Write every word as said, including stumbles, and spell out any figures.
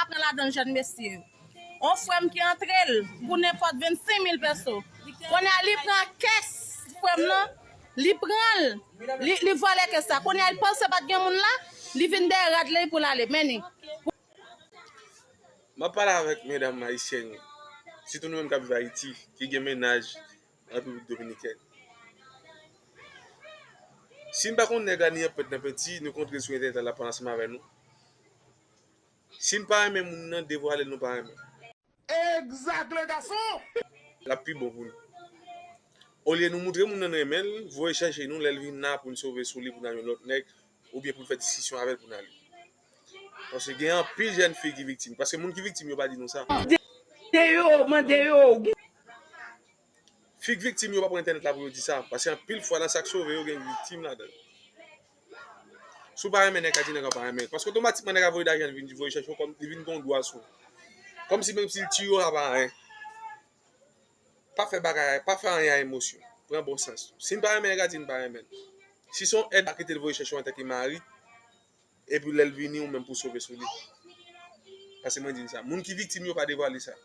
Pran ladan l jèn mesye yo. On frè m ki antre l pou nenpòt vennsenk mil peso. Kounye a li pran kès frè m nan, li pran l, li, li vòlè kès la. Kounye a li panse pa t gen moun la, li vin dèyè rad li pou l ale. Men ni. M ap pale avèk medam ayisyèn yo, sitou nou menm k ap viv Ayiti, ki gen mennaj an Repiblik Dominikèn. Si n pa konn nèg la ni anpèt nan penti, nou kontre l sou entènèt la, l ap pale ansanm avè nou. Si n pa renmen moun nan, devwale l nou pa renmen. Egzak, le gason! L ap pi bon pou nou. Olye nou moutre moun nan n renmen l, voye chèche nou, lè l vin la pou n sove sou li, pou n al jwenn lòt nèg, oubyen pou n fè diskisyon avè l pou n ale. Paske gen anpil jèn fi ki viktim. Paske moun ki viktim yo pa di nou sa. Mande yo, mande yo. Fi k viktim yo pa pran entènèt la pou yo di sa. Paske anpil fwa la, sa k sove yo gen viktim ladan l. Si w pa renmen nèg, ka di nèg la pa renmen. Paske otomatikman nèg la voye lajan, li vin voye chèche w, kòm li vin gen yon dwa sou ou. Kòmsi menm si l tiye w, sa pa anyen. Pa fè bagay, pa fè anyen a emosyon. Pran bon sans. Si n pa renmen nèg la, di n pa renmen l. Si se yon èd, pa kite l voye chèche w antanke mari, epi lè l vini, ou menm pou sove sou li. Paske mwen di n sa. Moun ki viktim yo pa devwale sa.